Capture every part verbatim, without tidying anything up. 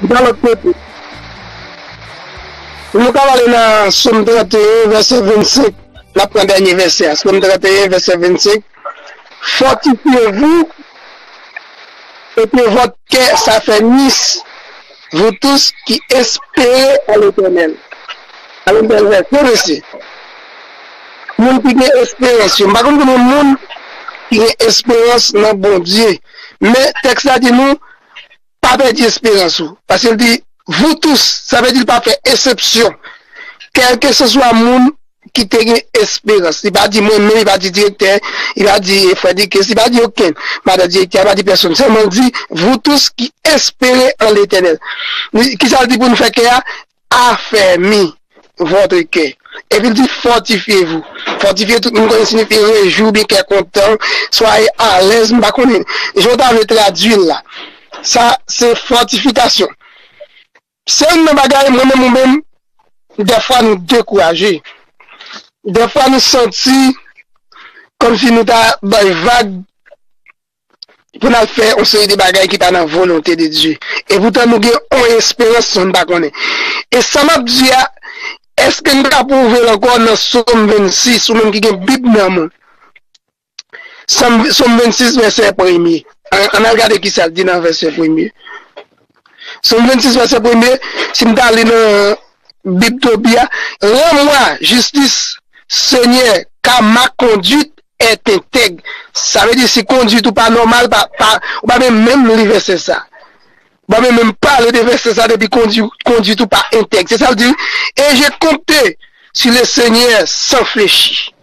Nan lòt kote, nou ka ale nan Sòm trannteyen, vèsè vennsenk. N ap pran dènye vèsè a. Sòm trannteyen, vèsè vennsenk. Fortifiez-vous et que votre cœur s'affermisse, vous tous qui espérez en l'Éternel. An nou bèl vèsè, mesye. Moun ki gen esperans yo. M pa konn konbyen moun ki gen esperans nan Bondye. Men tèks la di nou, pa pèdi esperans ou. Paske l di, vous tous, sa vle di l pa fè eksepsyon. Kèlkeswa moun ki te gen esperans. Li pa di mwen menm, li pa di direktè, li pa di frè Dikes, li pa di okenn madan direktè, li pa di pèsonn. Sèlman l di, vous tous qui espérez en l'Éternel. Li- Kisa l di pou nou fè kè a? Affermis votre cœur. Epi l di, fortifiez-vous. Fortifye, tout moun konnen siyifi rejwi oubyen kè kontan, soyez à l'aise, m pa konnen jan w ta vle tradui l la. Sa, se fòtifikasyon. Se youn nan bagay, mwen menm ou menm, dèfwa nou dekouraje. Dèfwa nou santi kòmsi nou ta bay vag pou n al fè yon seri de bagay ki pa nan volonte de Dye. E poutan nou gen yon esperans san n pa konnen. E sa m ap di a, èske n ka pwouve l ankò nan Sòm vennsis, ou menm ki gen Bib nan men w? Sòm, Sòm vennsis, vèsè premye. An, ann al gade kisa l di nan vèsè premye. Sòm vennsis, vèsè premye, si m ta li nan Bib Tobi a, rends-moi justice, Seigneur, car ma conduite est intègre. Sa vle di si kondwit ou pa nòmal, pa, pa, ou pa menm, menm li vèsè sa. Ou pa menm, menm pale de vèsè sa depi kondwi-, kondwit ou pa entèg. Se sa l di, et j'ai compté sur le Seigneur sans fléchir.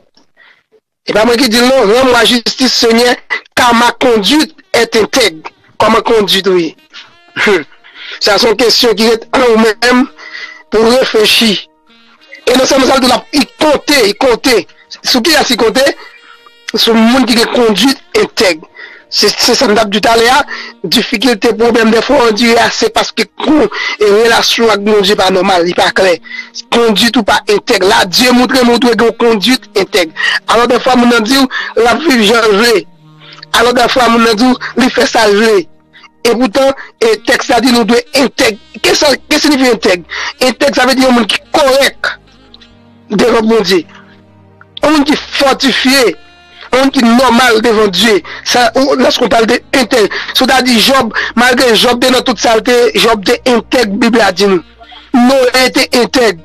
E pa mwen ki di l non, rends-moi justice, Seigneur, car ma conduite est intègre. Kòman kondwit ou ye? Hmm. Sa se yon kesyon ki ret an ou menm pou reflechi. E nan sèlman sa l di l ap, li konte, li konte. Sou kiyès li konte? Sou moun ki gen kondwit entèg. Se, se sa m t ap di w talè a, difikilte, pwoblèm, dèfwa, on dirait a, se paske kon, e relasyon ak Bondye pa nòmal, li pa klè. Kondwit ou pa entèg. La, Dye montre nou ou dwe gen yon kondwit entèg. Alò, dèfwa, moun nan di w, l ap viv jan l vle. Alò, dèfwa, moun nan di w, li fè sa l vle. E poutan, e tèks la di nou dwe entèg. Kisa, ki siyifi entèg? Entèg, sa vle di yon moun ki kòrèk devan Bondye. Yon moun ki fòtifye, yon moun ki nòmal devan Dye. Sa, ou, lòske w pale de entèg, si w ta di Jòb, malgre Jòb te nan tout sa l te, Jòb te entèg, Bib la di nou. Noe te entèg.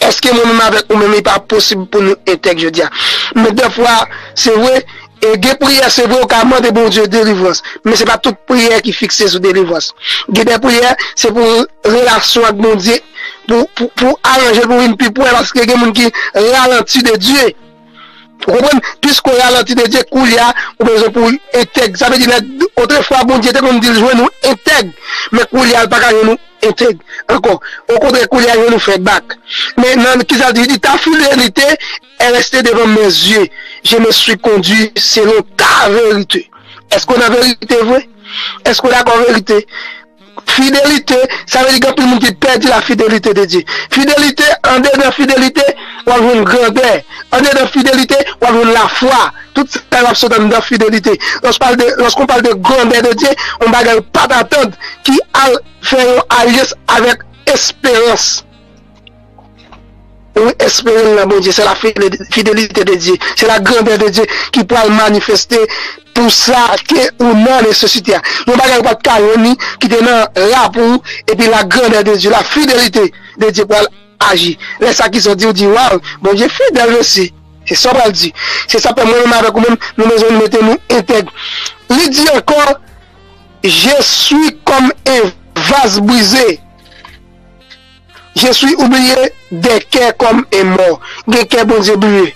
Èske mwen menm avèk ou menm, li pa posib pou nou entèg jodi a? Men dèfwa, se vre, e gen priyè, se vre, ou ka mande Bondye delivrans. Men se pa tout priyè ki fikse sou delivrans. Gen de priyè, se pou relasyon ak Bondye, pou, pou, pou aranje l, pou vin pi pre, paske gen moun ki ralanti de Dye. Ou konprann? Piske w ralanti de Dye, koulye a, ou bezwen pou entèg. Sa vle di, lè, otrefwa, Bondye te konn di l jwenn ou entèg, men koulye a, l pa ka jwenn ou entèg ankò. Okontrè, koulye a, jwenn ou fè bak. Men nan kisa l di? Li di, ta fidélité est restée devant mes yeux. Je me suis conduit selon ta vérité. Èske w nan verite vre? Èske w dakò verite? Fidelite, sa vle di gen anpil moun ki pèdi la fidelite de Dye. Fidelite, andedan fidelite, w ap jwenn grandè. Andedan fidelite, w ap jwenn lafwa. Tout sa yo ap sot anndan fidelite. Lòske w pale de, lòske w pale de grandè de Dye, yon bagay ou pa t atann ki al fè yon alyans avèk esperans. Ou espere l nan Bondye, se la fide-, fidelite de Dye, se la grandè de Dye ki pral manifeste pou sa ke ou nan nesesite a. Yon bagay ou pa t ka jwenn li, ki te nan ra pou ou, epi la grandè de Dye, la fidelite de Dye pral aji. Lè sa ki sòti, ou di, waw, Bondye fidèl, mesye. Se sa w pral di. Se sa fè mwen menm avèk ou menm, nou bezwen mete nou entèg. Li di ankò, je suis comme un vase brisé. Je suis oublié des cœurs comme un mort. Gen kè Bondye bliye.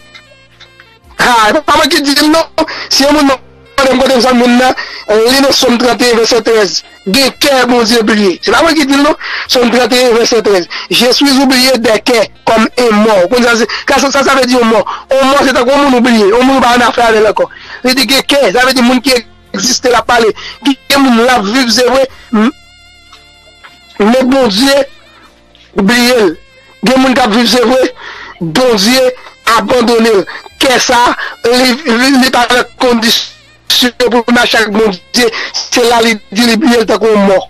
Ha, e pa mwen ki di l non. Si yon moun mande m kote m sot moun nan, li nan Sòm trannteyen, vèsè trèz. Gen kè Bondye bliye. Se pa mwen ki di l non. Sòm trannteyen, vèsè trèz. Je suis oublié des cœurs comme un mort. Ou konn sa, se, sa, sa, sa vle di yon mò. Yon mò, se tankou yon moun ou bliye. Yon moun ou pa nan afè avè l ankò. Li di gen kè, sa vle di moun ki egziste, l ap pale. Gen moun l ap viv, se vre. M-, Men Bondye bliye l. Gen moun k ap viv, se vre, Bondye abandone l. Kè sa, li, li, li pa nan kondisyon pou l mache ak Bondye. Se la li di li bliye l tankou yon mò.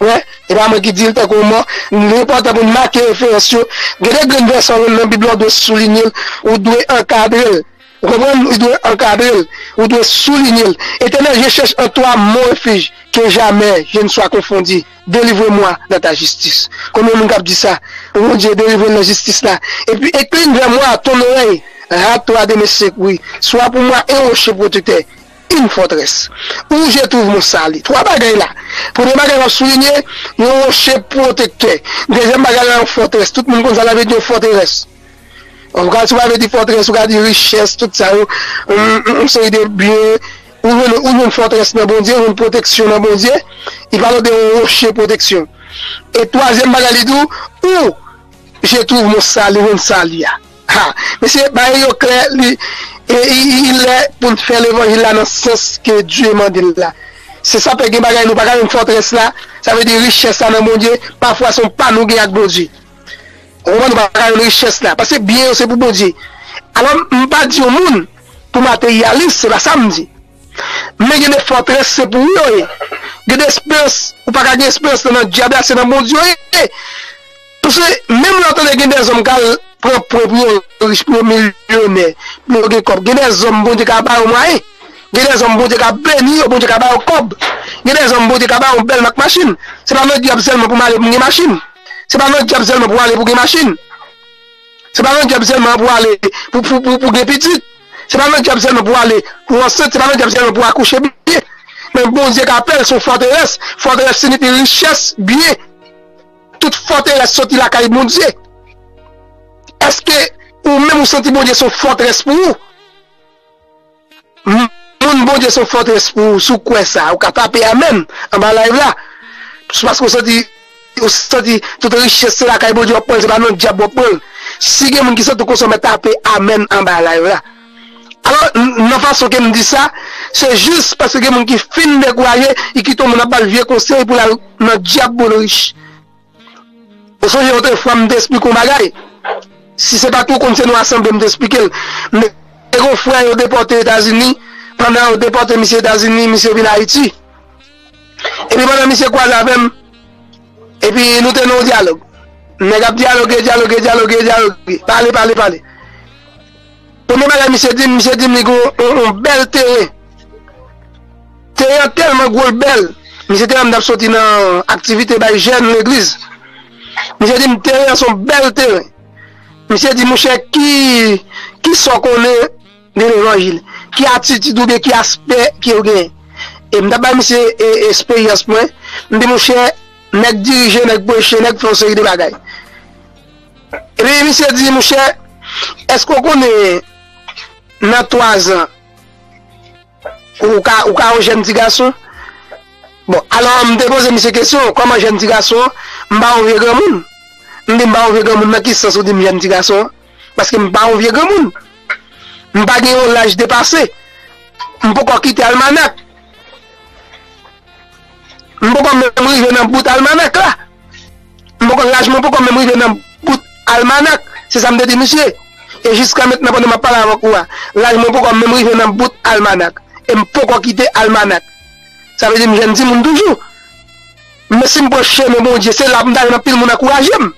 Wè, e pa mwen ki di l tankou yon mò. Li enpòtan pou n make referans yo. Gen de grenn vèsè w jwenn nan Bib la, ou dwe soulinye l, ou dwe ankadre l. Ou konprann? Ou dwe ankadre l, ou dwe soulinye l. Éternel, je cherche en toi mon refuge, que jamais je ne sois confondu. Délivre-moi dans ta justice. Konbyen moun k ap di sa? Bondye, delivre m nan jistis la. Epi, incline vers moi ton oreille, rate-toi de mes secours. Sois pour moi un rocher protecteur, une forteresse où je trouve mon salut. Twa bagay la. Premye bagay m ap soulinye, yon woche pwotektè. Dezyèm bagay la, yon fòtrès. Tout moun konn sa sa vle di yon fòterès. Ou ka, si w pa vle di fòtrès, ou ka di richès, tout sa yo, yon, yon, yon seri de byen. Ou jwenn, ou jwenn fòtrès nan Bondye, ou jwenn pwoteksyon nan Bondye. Li pale de yon woche pwoteksyon. E twazyèm bagay, li di w, où je trouve mon salut, ou jwenn sali a. Ha, mesye, bagay yo klè, li, e, i, i, i lè pou n fè levanjil la nan sans ke Dye mande l la. Se sa fè gen bagay nou pa ka jwenn fòtrès la, sa vle di richès la nan Bondye, pafwa se yon pa nou gen ak Bondye. Ou konprann, nou pa ka jwenn richès la, paske byen yo se pou Bondye. Alò, m pa di yon moun pou materyalis, se pa sa m di. Men gen de fòtrès, se pou ou yo ye. Gen de esperans, ou pa ka gen esperans nan dyab la, se nan Bondye yo ye. Paske menm lè w tande gen dèzòm k al pran pwen pou yo rich, pou yo milyonè, pou yo gen kòb, gen dèzòm Bondye ka ba yo mwayen. Gen dèzòm Bondye ka beni yo, Bondye ka ba yo kòb. Gen dèzòm Bondye ka ba yo bèl mak machin. Se pa nan dyab sèlman pou m ale pou m gen machin. Se pa nan dyab sèlman pou w ale pou w gen machin. Se pa nan dyab sèlman pou w ale pou, pou, pou, pou w gen pitit. Se pa nan dyab sèlman pou w ale pou w ansent. Se pa nan dyab sèlman pou w akouche byen. Men Bondye ka fè l se yon fòterès. Fòterès siyifi richès, byen. Tout fòterès soti lakay Bondye. Èske ou menm ou santi Bondye se yon fòterès pou ou? Moun Bondye se yon fòterès pou ou, si w kwè sa, ou ka tape amèn anba live la. Se paske w santi, ou santi tout richès se lakay Bondye w ap pran l, se pa nan dyab w ap pran l. Si gen moun ki santi w konsa, mèt tape amèn anba live la. Alò, n- nan fason ke m di sa, se jis paske gen moun ki fin dekouraje, e kite yon moun ap ba l vye konsèy pou l al nan dyab pou l rich. Ou sonje yon fwa m te esplike yon bagay? Si se pa tou konn se nou asanble m te esplike l. M te gen yon frè yo depòte Etazini, pandan yo depòte misye Etazini, misye vin Ayiti. Epi pandan misye kwaze avè m, epi nou te nan yon dyalòg. Nèg ap dyaloge, dyaloge, dyaloge, dyaloge. Pale, pale, pale. Premye bagay misye di m, misye di m li gen yon, yon, yon bèl teren. Teren an tèlman gwo, l bèl. Misye te wè m t ap soti nan aktivite bay jèn legliz. Misye di m teren an se yon bèl teren. Misye di, monchè, ki, ki sa w konnen de levanjil? Ki atitid oubyen ki aspè ke w genyen? E m t ap bay misye e, esperyans mwen. M di, monchè, nèg dirije, nèg preche, nèg fè yon seri de bagay. Epi misye di, monchè, èske w konnen nan twazan, ou ka, ou ka yon jèn ti gason? Bon, alò, m te poze misye kesyon, kòman jèn ti gason? M pa yon vye granmoun. M di, m pa yon vye granmoun, nan ki sans ou di m jèn ti gason? Paske m pa yon vye granmoun. M pa gen yon laj depase. M poko kite almanak. M poko menm rive nan bout almanak la. M poko, laj mwen poko menm rive nan bout almanak. Se sa m te di misye. E jiska mentnan, pandan m ap pale avèk ou a, laj mwen poko menm rive nan bout almanak. E m poko kite almanak. Sa vle di m jèn timoun toujou. Men si m pran chemen Bondye, se la pou m ta jwenn anpil moun ankouraje m.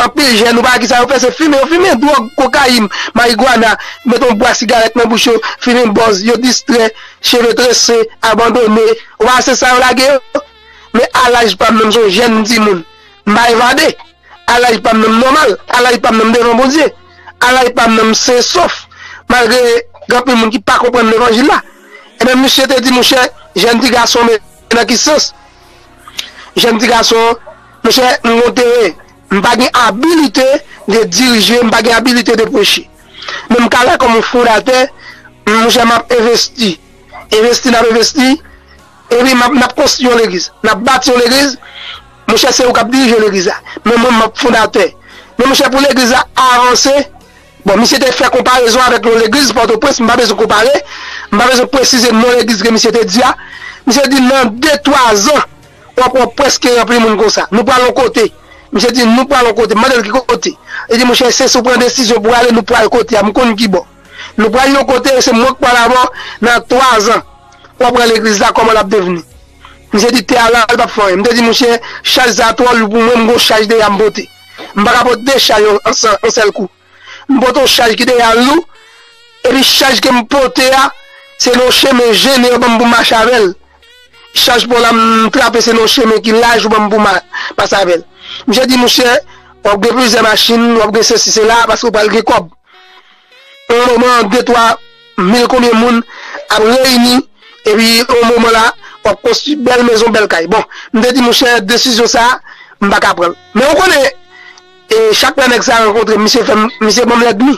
Anpil jèn, ou pa wè kisa yo fè, se fimen yo fimen, dwòg, kokayin, marigwana, met yon bwa sigarèt nan bouch yo, fimen bòz, yo distrè, cheve trese, abandone. Ou pa wè se sa yo lage yo? Men a laj pa m nan, m se yon jèn timoun. M pa evade. A laj pa m nan, m nòmal. A laj pa m nan, m devan Bondye. A laj pa m nan, m sen e sof. Malgre gen anpil moun ki pa konprann levanjil la. Ebyen, misye te di, monchè, jèn ti gason, men nan ki sans? Jèn ti gason, monchè, m gen yon teren. M pa gen abilite de dirije, m pa gen abilite de preche. Men m ka la kòm yon fondatè, monchè, m ap envesti. Envesti, n ap envesti. Epi n ap, n ap konstwi yon legliz. N ap bati yon legliz. Monchè, se ou k ap dirije legliz la. Men mwen, m ap fondatè. Men monchè, pou legliz la avanse, bon, misye te fè konparezon avèk yon legliz Pòtoprens, m pa bezwen konpare, m pa bezwen presize non legliz ke misye te di a. Misye di nan de, twa zan, w ap wè prèske ranpli moun konsa. Nou pral yon kote. Misye di, nou pral yon kote. M mande l ki kote. Li di, monchè, se si w pran desizyon pou w ale, nou pral kote a. M konn ki bò. Nou pral yon kote, se mwen k pral avè w nan twa zan. W ap wè legliz la kòman l ap devni. Misye di tè a la, l p ap fè anyen. M te di, monchè, chaj sa twò lou pou mwen, m gon chaj deyè m pote. M pa ka pote de chaj yon, yon sèl, yon sèl kou. M pote yon chaj ki deyè a lou, epi chaj ke m pote a, se nan yon chemen jennen yo ban m pou m mache avè l. Chaj pa w la m trape se nan yon chemen ki laj yo ban m pou m pase avè l. Misye di, monchè, w ap gen plizyè machin, w ap gen sesi, sela, paske w pral gen kòb. Yon moman, de twa mil konbyen moun ap reyini, epi yon moman la, w ap konstwi bèl mezon, bèl kay. Bon, m te di, monchè, desizyon sa a, m pa ka pran l. Men ou konnen, e, chak lè nèg sa a rankontre m, misye fè m, misye ban m lèdmi.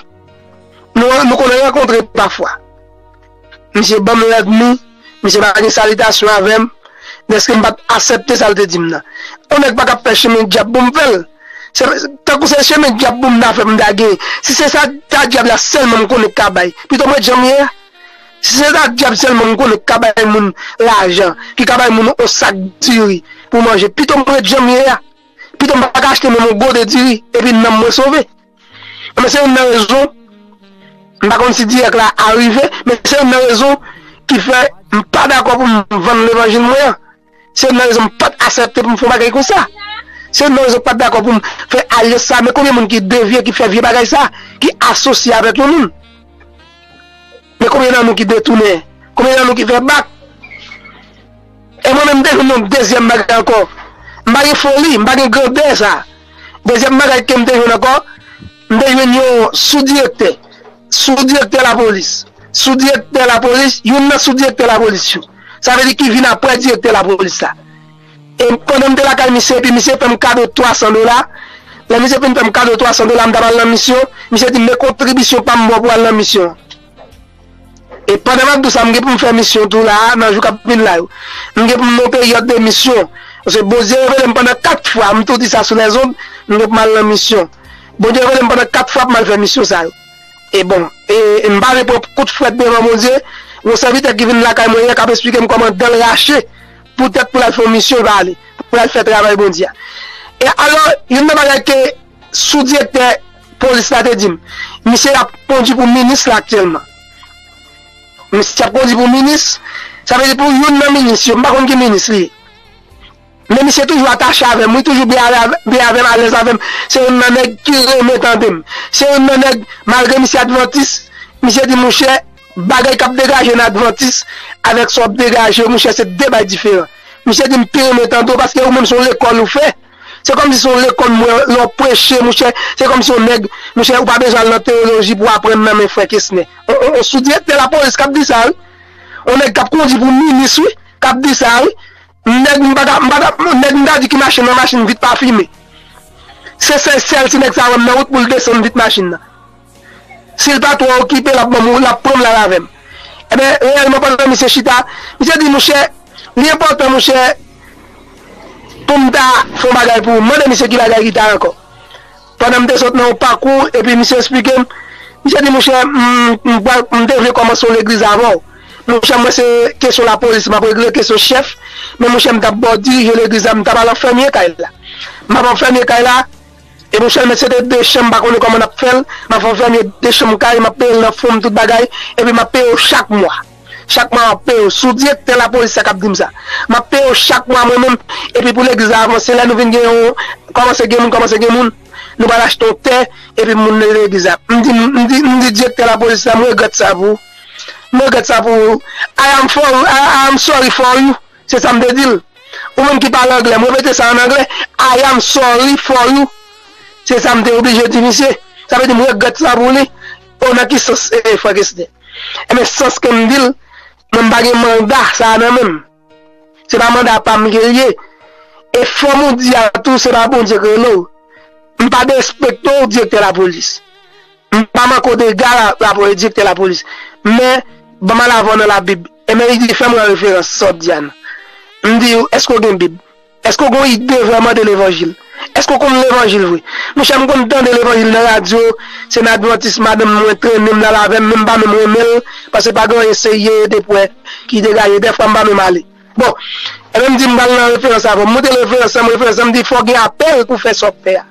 Nou, nou konnen rankontre pafwa. Misye ban m lèdmi, misye pa gen salitasyon avè m, dèske m pa t aksepte sa l te di m nan. Yon nèg pa ka fè chemen dyab pou m fè l. Se, tankou se chemen dyab pou m ta fè m ta gen. Si se sa, sa dyab la sèlman m konnen k ka bay, pito m ret jan m ye a. Si se sa dyab sèlman m konnen k ka bay moun lajan, ki ka bay moun yon sak diri pou manje, pito m ret jan m ye a. Pito m pa ka achte menm yon gode diri, epi nanm mwen sove. Men se youn nan rezon, m pa konn si dirèk la a rive, men se youn nan rezon ki fè m pa dakò pou m vann levanjil mwen an. Se youn nan rezon m pa t aksepte pou m fè yon bagay konsa. Se youn nan rezon m pa t dakò pou m fè alyans sa. Men konbyen moun ki devye, ki fè vye bagay sa, ki asosye avèk yon moun? Men konbyen nan nou ki detounen? Konbyen nan nou ki fè bak? E mwen menm, m te jwenn yon dezyèm bagay ankò. M pa gen foli, m pa gen grandè sa. Dezyèm bagay ke m te jwenn ankò, m te jwenn yon soudirektè. Soudirektè lapolis. Soudirektè lapolis, youn nan soudirektè lapolis yo. Sa vle di ki vin apre direktè lapolis la. E pandan m te lakay misye, epi misye fè m kado twa san dola. Lè misye fin fè m kado twa san dola, m t ap al nan misyon. Misye di m, men kontribisyon pa m ba w pou w al nan misyon an. E pandan m ap di w sa, m gen pou m fè misyon tou la a, nan jou k ap vin la yo. M gen pou m nan peryòd de misyon. Paske Bondye revele m pandan kat fwa, m tou di sa sou lèzond, m gen pou m al nan misyon. Bondye revele m pandan kat fwa pou m al fè misyon sa yo. E bon, e, e m pa vle pran kout frèt devan Bondye. Gon sèvitè ki vin lakay mwen yè k ap esplike m kòman dan l rache poutèt pou l al fè yon misyon, l pa ale, pou l al fè travay Bondye a. E alò, youn nan bagay ke soudirektè polis la te di m, misye ap kondi pou minis la aktyèlman. Misye ap kondi pou minis, sa vle di pou youn nan minis yo, m pa konn ki minis li ye. Men misye toujou atache avè m, wi, toujou byen avè, byen avè m, alèz avè m. Se youn nan nèg ki renmen tande m. Se youn nan nèg, malgre misye advantis, misye di, monchè, bagay k ap degaje nan advantis avèk sa w ap degaje yo, monchè, se de bagay diferan. Misye di m pi renmen tande w paske ou menm se yon lekòl ou fè. Se kòmsi se yon lekòl m wè lè w preche, monchè. Se kòmsi yon nèg, monchè, ou pa bezwen al nan teyoloji pou w aprann nan men frè Kesner. On, on, on soudirektè lapolis k ap di sa, wi. On nèg k ap kondi pou minis, wi, k ap di sa, wi. Nèg m pa ta, m pa ta, nèg m ta di ki mache nan machin vit pa fimen. Se sèl, sèl si nèg sa wè m nan wout pou l desann vit machin nan. Si l pa twò okipe, l ap ban m, l ap pran m l al avè m. Ebyen, reyèlman, pandan misye chita, misye di, monchè, li enpòtan, monchè, pou m ta fè yon bagay pou ou. M mande misye ki bagay li ta ankò. Pandan m te sot nan yon pakou, epi misye esplike m, misye di, monchè, m, m, pral- m te vle kòmanse yon legliz avè w. Monchè, mwen se kesyon lapolis, m ap regle kesyon chèf, men monchè, m t ap ba w dirije legliz la, m t ap al anfèmye kay la. M ap anfèmye kay la, e monchè, men se te de chanm, m pa konnen kòman n ap fè l, m ap anfèmye de chanm kay, m ap peye l nan fon m tout bagay, epi m ap peye w chak mwa. Chak mwa m ap peye w. Sou direktè lapolis sa k ap di m sa. M ap peye w chak mwa mwen menm, epi pou legliz la avanse, lè nou vin gen yon, kòmanse gen moun, kòmanse gen moun, nou pral achte yon tè, epi moun nan legliz la. M di, m di, m di direktè lapolis la, m regrèt sa pou ou. M regrèt sa pou ou. I am for, I, I am sorry for you. Se sa m te di l. Ou menm ki pale anglè, m repete sa an anglè. I am sorry for you. Se sa m te oblije di misye. Sa vle di m regrèt sa pou li. O, nan ki sans, e, frè Kesner? Ebyen, sans ke m di l, mwen m pa gen manda sa a nan men m. Se pa manda pa m ke l ye. E fò m ou di a tou, se pa Bondye k rele w. M pa derespekte w, direktè lapolis. M pa manke w dega la, la, direktè lapolis. Men, ban m al avè w nan Labib. Ebyen, li di, fè m yon referans, sa w ap di a nan. M di w, èske w gen Bib? Èske w gen yon ide vrèman de levanjil? Èske w konn levanjil vre? Monchè, m konn tande levanjil nan radyo, se nan advantis madanm mwen trennen m l al avè m, men m pa menm renmen l, paske pa gen anyen serye yo te pwè ki degaje, dèfwa m pa menm ale. Bon, ebyen m di m pral nan referans avè w. M montre l referans lan, m referans lan, m di fò w gen apèl pou fè sa w ap fè a.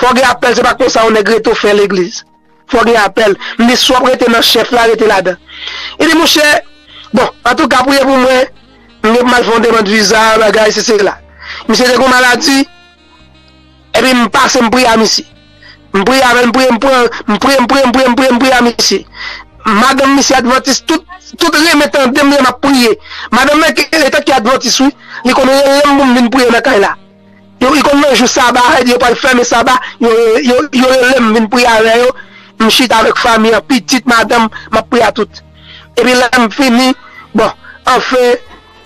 Fò w gen apèl, se pa konsa yon nèg rete w fè legliz. Fò w gen apèl. M di si w ap rete nan chèf la, rete ladan. Li di, monchè, bon, antouka, priye pou mwen, M gen pou m al fè yon demann viza, bagay, sesi, sela. Misye te gen yon maladi, epi m pase, m priye a misye. M priye avè l, m priye, m priye, m priye, m priye, m priye, m priye, m priye a misye. Madanm misye advantis, tout, tout renmen tande m lè m ap priye. Madanm nan, etan ki advantis, wi, li konn rele m pou m vin priye nan kay la. Yo, li konn nan jou saba, yo pral fèmen saba, yo, yo, yo rele m vin priye avè yo. M chita avèk fanmi an, pitit, madanm, m ap priye a tout. Epi lè m fini, bon, anfen,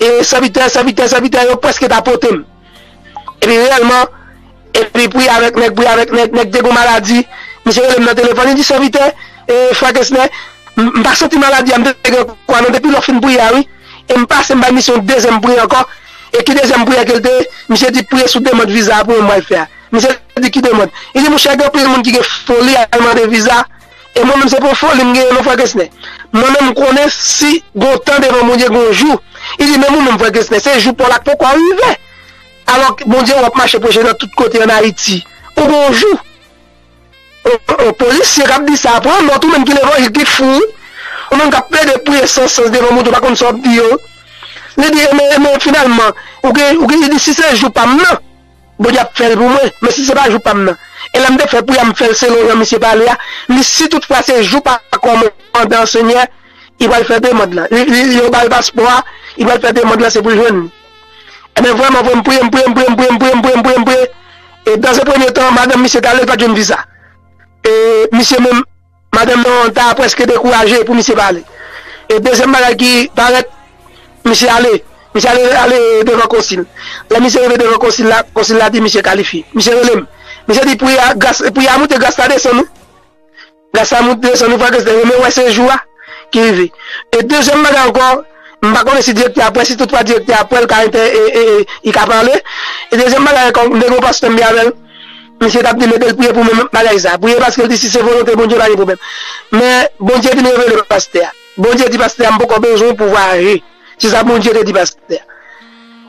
e sèvitè, sèvitè, sèvitè yo prèske ta pote m. Epi reyèlman, epi priye avèk nèg, priye avèk nèg, nèg te gon maladi. Misye rele m nan telefòn, li di, "Sèvitè, e, frè Kesnè, m, m pa santi maladi a, m te gen kwa non, depi lè w fin priye a, wi." E m pase, m bay misye yon dezyèm priyè ankò. E ki dezyèm priyè ke l te ye? Misye di, "Priye sou demann viza a pou mwen, m pral fè a." Misye di, "Ki demann?" Li di, "Monchè, gen anpil moun ki gen foli al mande viza. E mwen menm, se pa foli m genyen non, frè Kesnè. Mwen menm, m konnen si gon tan devan Bondye, gon jou." Li di, "Men mwen menm, frè Kesnè, se jou pa w la k poko rive. Alò, Bondye wè w ap mache preche nan tout kote ann Ayiti. Ou gon jou." O, o, o, polisye k ap di sa, pran nòt, ou menm ki levanjil ki fou, wi. Ou menm k ap plede priye san sans devan moun, ou pa konn sa w ap di yo. Li di, "E men, e men, finalman, ou gen, ou gen," li di, "Si se jou pa m nan, Bondye ap fè l pou mwen, men si se pa jou pa m nan." E lè m te fè priyè, m fè l selon jan misye pale a. M di, "Si toutfwa se jou pa kòmandan Senyè, li pral fè demann lan. Li, li, yo ba l paspò a, li pral fè demann lan, se pou l jwenn li." Ebyen, vrèman vre, m priye, m priye, m priye, m priye, m priye, m priye, m priye, m priye. E dan se premye tan, madanm misye t ale, li pa t jwenn viza. E misye menm, madanm nan ta prèske dekouraje pou misye pa ale. E dezyèm bagay ki parèt, misye ale. Misye ale, ale devan konsil. Lè misye rive devan konsil la, konsil la di misye kalifye. Misye rele m. Misye di, "Pri a, gras, pri a moute, gras la desann, wi." Gras la moute desann, wi, frè Kesnè, men wè se jou a ki rive. E dezyèm bagay ankò, m pa konnen si direktè a prè, si toutfwa direktè a prè, l ka entè-, e, e, e, li ka pale. E dezyèm bagay ankò, m te gen yon pastè m te avè l. Misye t ap di m ede l priye pou mwen, bagay sa. Priye paske l di si se volonte Bondye, pa gen pwoblèm. Men Bondye vin revele pastè a. Bondye di pastè a, "M poko bezwen w pou vwayaje." Se sa Bondye te di pastè a.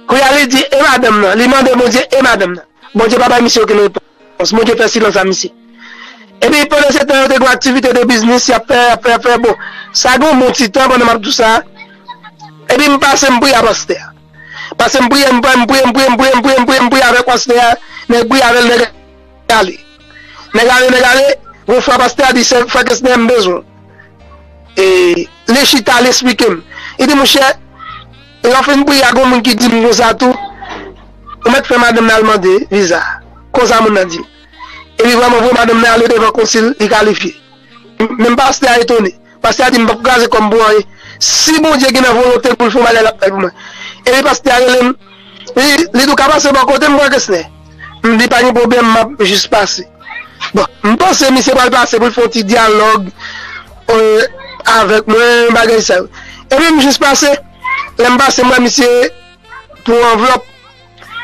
Kounye a, li di, "E madanm nan?" Li mande Bondye, "E madanm nan?" Bondye pa bay misye okenn repons. Bondye fè silans a misye. Epi pandan se tan, yo te gen aktivite de biznis, y ap fè, y ap fè, y ap fè. Bon, sa gen yon bon ti tan pandan m ap di w sa. Epi m pase, m priye a pastè a. Pase m priye, m priye, m priye, m priye, m priye, m priye, m priye, m priye avèk pastè a. Nèg priye avè l, nèg ale. Nèg ale, nèg ale. Yon fwa pastè a di, "Sè, frè Kesnè, m bezwen w." E li chita, li esplike m. Li di, "Monchè, lè w fin priye a, gon moun ki di m konsa tou, ou mèt fè madanm nan al mande viza." Konsa moun nan di m. Epi vrèman vre, madanm nan ale devan konsil, li kalifye. Menm pastè a etone. Pastè a di, "M p ap kraze kò m pou anyen. Si Bondye gen nan volonte l pou l fè yon bagay, l ap fè l pou mwen." Epi pastè a rele m, li, li di, "W ka pase bò kote m, frè Kesnè?" M di, "Pa gen pwoblèm, m ap jis pase." Bon, m panse misye pral pase pou l fè yon ti dyalòg, e, avèk mwen, bagay sa yo. Epi m jis pase, lè m pase, m wè misye pran yon anvlòp.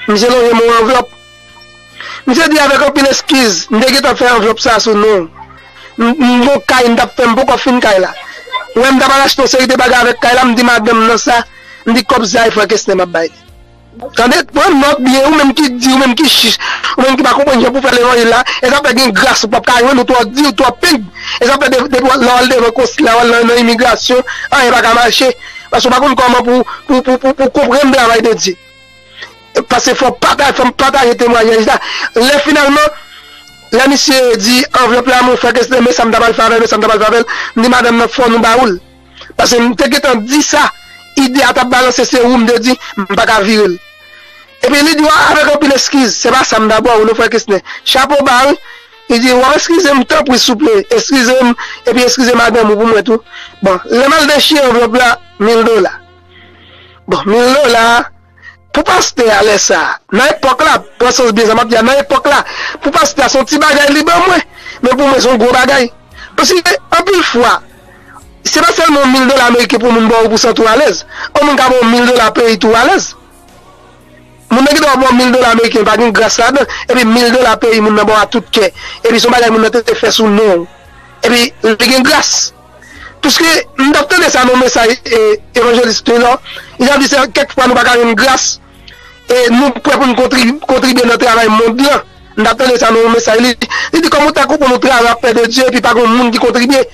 Misye lonje m yon anvlòp. Misye di avèk anpil eskiz, m te gentan fè anvlòp sa sou non w. M, m gon kay m t ap fè, m poko fin kay la. Ou wè m t ap al achte yon seri de bagay avèk kay la, m di madanm nan sa, m di kòb sa e frè Kesnè m ap bay li. Tande, pran nòt byen, ou menm ki di, ou menm ki chich, ou menm ki pa konprann jan pou fè levanjil la, e sa fè gen gras ou p ap ka jwenn, ou twò di, ou twò pig. E sa fè de, de, lè w al devan konsil la, w al nan, nan imigrasyon, anyen pa ka mache. Paske w pa konn kòman pou, pou, pou, pou, pou konprann travay de Dye. Paske fò pataje, fò m pataje temwayaj la. Lè finalman, lè misye di anvlòp la, mon frè Kesnè, men sa m ta pral fè avè l, men sa m ta pral fè avè l, m di madanm nan fò nou ba ou l. Paske m te gentan di sa, ide a t ap balanse, se ou m te di, m pa ka vire l. Epi li di w avèk anpil eskiz, se pa sa m ta ba ou non, frè Kesnè. Chapo ba, wi. Li di, w ap eskize m, tanpri, souple, eskize m, epi eskize madanm ou pou mwen tou. Bon, lè m al dechire anvlòp la, mil dola. Bon, mil dola, pou pastè a lè sa a, nan epòk la, pran sans byen sa m ap di a, nan epòk la, pou pastè a, se yon ti bagay li ban mwen, men pou mwen, se yon gwo bagay. Paske, anpil fwa, se pa sèlman yon mil dola ameriken pou moun ba w pou w santi w alèz. Yon moun ka ba w mil dola peyi tou w alèz. Moun nan ki ta ba w mil dola ameriken, pa gen gras ladan. Epi mil dola peyi moun nan ba w a tout kè. Epi se yon bagay moun nan te fè sou non w. Epi li gen gras. Piske m t ap tande sa nan mesaj, e, evanjelis Telor, li t ap di se kèk fwa nou pa ka jwenn gras, e nou prè pou n kontrib-, kontribye nan travay mond lan. M t ap tande sa nan yon mesaj li. Li di, "Kòman w ta konprann yon travay ap fè de Dye epi pa gen moun ki kontribye?"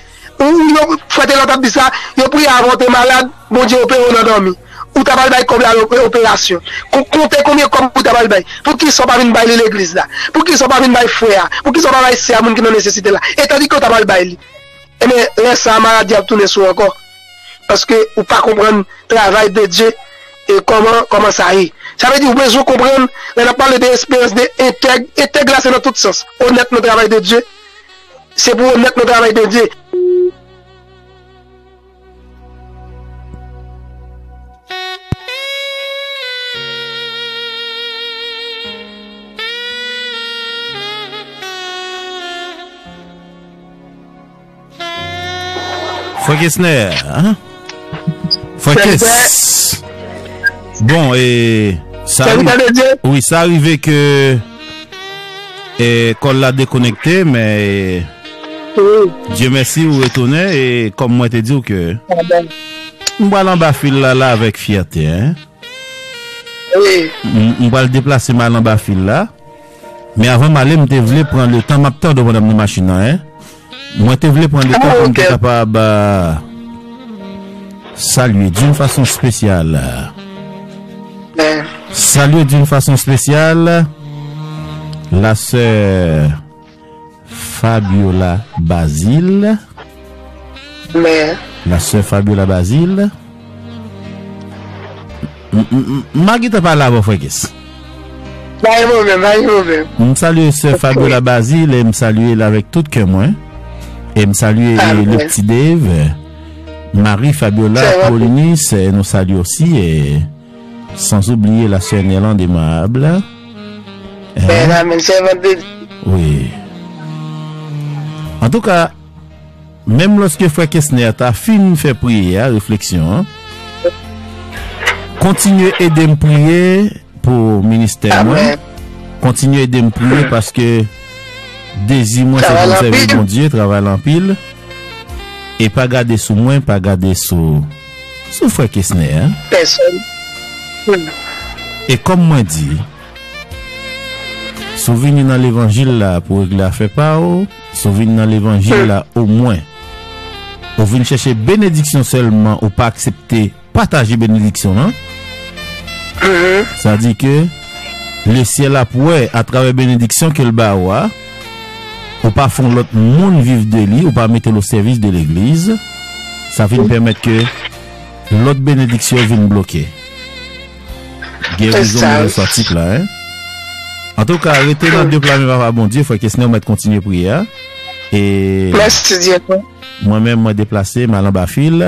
Ou, yo, frè Telor t ap di sa, yo priye avan w te malad, Bondye opere w nan dòmi. ou ta pral bay kòb la nan operasyon. Kon-, konte konbyen kòb ou ta pral bay. Poukisa w pa vin bay li legliz la? Poukisa w pa vin bay frè a? Poukisa w pa bay sè a, moun ki nan nesesite la? E tandike w ta pral bay li. Ebyen, lè sa a, maladi ap tounen sou ou ankò. Paske ou pa konprann travay de Dye e kòman, kòman sa ye. Sa vle di, ou bezwen konprann, lè n ap pale de esperans de entèg, entèg la se nan tout sans. Onèt nan travay de Dye, se pou onèt nan travay de Dye. Frè Kesner, hein? Frè Kes. Bon, e sa rive, wi, sa rive ke e kòl la dekonekte, men e Dye mèsi, ou retounen, e kòm mwen te di w ke m pral anba fil la, la avèk fyète, hein. M, m pral deplase m al anba fil la. Men avan m ale, m te vle pran le tan, m ap tande w pandan m nan machin nan, hein. Mwen te vle pran le tan pou m te kapab, euh, salye d'une façon spéciale. Salye d'une façon spéciale la sœur Fabiola Bazile. La sœur Fabiola Bazile. M, m, m, m a gentan pale avè w, Frè Kes. Pa gen pwoblèm, pa gen pwoblèm. M salye sè Fabiola Bazile e m salye l avèk tout kè mwen. E m salye le petit Dave, Marie Fabiola, Paulinis, e nou salye osi, e sans oublier la sœur Nerlande Aimable. Hein? Amen, amen. Se vandredi. Wi. Antouka, menm lòske frè Kesner ta fin fè priyè a, refleksyon an, kontinye ede m priye pou ministè mwen. Kontinye ede m priye paske dezi mwen se pou m sèvi Bondye, travay la anpil. E pa gade sou mwen, pa gade sou, sou frè Kesner. E kòm mwen di, si w vini nan levanjil la pou regle afè pa w, si w vin nan levanjil la, omwen, ou vin chèche benediksyon sèlman, ou pa aksepte pataje benediksyon an, sa di ke lesyèl ap wè atravè benediksyon ke l ba ou a, ou pa fè yon lòt moun viv de li, ou pa mete l o sèvis de legliz, sa vin pèmèt ke lòt benediksyon vin bloke. Gen rezon mwen resòti la, hein. Antouka, rete nan de pla men Papa Bondye, frè Kesner, ou mèt kontinye priye a. E mwen menm, mwen deplase, m al anba fil.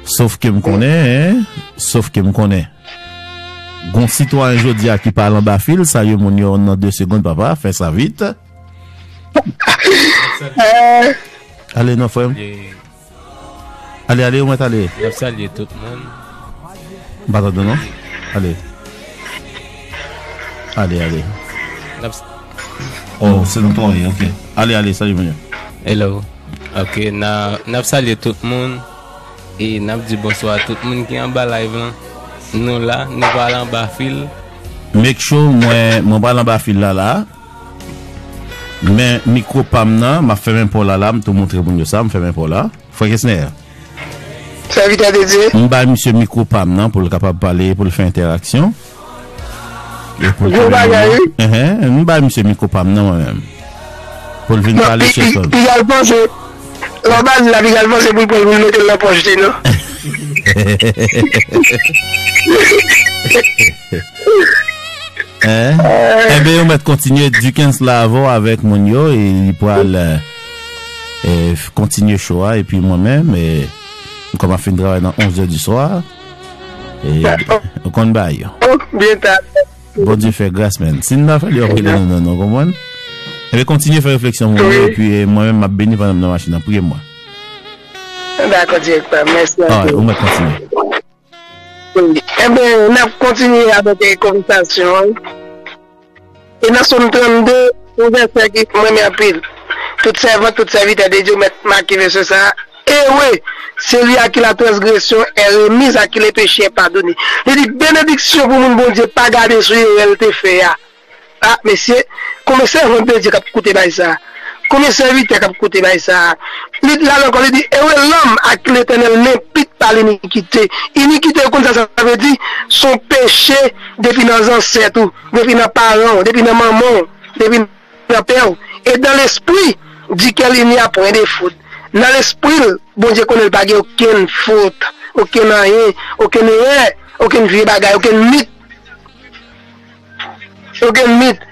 Sof ke m konnen, hein, sof ke m konnen. Gon sitwayen jodi a ki pa al anba fil, salye moun yo nan de segonn, papa, fè sa vit. Ale non, frè m. Ale, ale, ou mèt ale. N ap salye tout moun. M pa tande non. Ale. Ale, ale. N ap s- Oh, se nou twa ye, ok. Ale, ale, salye moun yo. Hello. Ok, n a, n ap salye tout moun. E n ap di bonswa a tout moun ki anba live lan. Nou la, nou pral anba fil. Make sure mwen, mwen pral anba fil la la. Men mikwo pa m nan, m ap fèmen pa w la la, m tou montre moun yo sa, m fèmen pa w la. Frè Kesner. Sèvitè de Dye. M bay misye mikwo pa m nan pou l kapab pale, pou l fè entèraksyon. E pou l Gwo bagay, wi. Enhen, m bay misye mikwo pa m nan mwen menm. Pou l vin pale chèchòl. Piga l panse, lè w ba li la, piga l panse pou l pran l, pou l mete l nan pòch li, non? Hein? Enben, yo mèt kontinye Dukens la avè w avèk moun yo, e li pral, e, kontinye show a, epi mwen menm, e, kòm m ap fin travay nan onz è di swa, e, ou konn bagay yo. Bondye fè gras, menn. Si n ta fè li, w ap rele nou, non, non, konprann? Enben, kontinye fè refleksyon pou mwen, epi, e, mwen menm, m ap beni pandan m nan machin nan. Priye mwen. Dakò, direktè. Mèsi anpil. Ou mèt kontinye. Enben, n ap kontinye avèk, eh, konvèsasyon an. E nan Sòm trannde, yon vèsè ki mwen renmen anpil. Tout sèvant, tout sèvitè de Dye mèt make vèsè sa a. Heureux celui à qui la transgression est remise, à qui le péché est pardonné. Li di, benediksyon pou moun Bondye pa gade sou erè l te fè a. Ah, mesye, konbyen sèvant de Dye k ap koute bagay sa a? Konbyen sèvitè k ap koute bagay sa a? Li di la ankò, li di, heureux l'homme à qui l'Éternel n'impute pa l inikite. Inikite, ou konn sa sa vle di? Se yon peche depi nan zansèt ou, depi nan paran w, depi nan manman w, depi nan pè w. E dans l'esprit, dit qu'elle il n'y a point de faute. Nan lespri l, Bondye konnen l pa gen okenn fot, okenn anyen, okenn erè, okenn vye bagay, okenn mit. Okenn mit.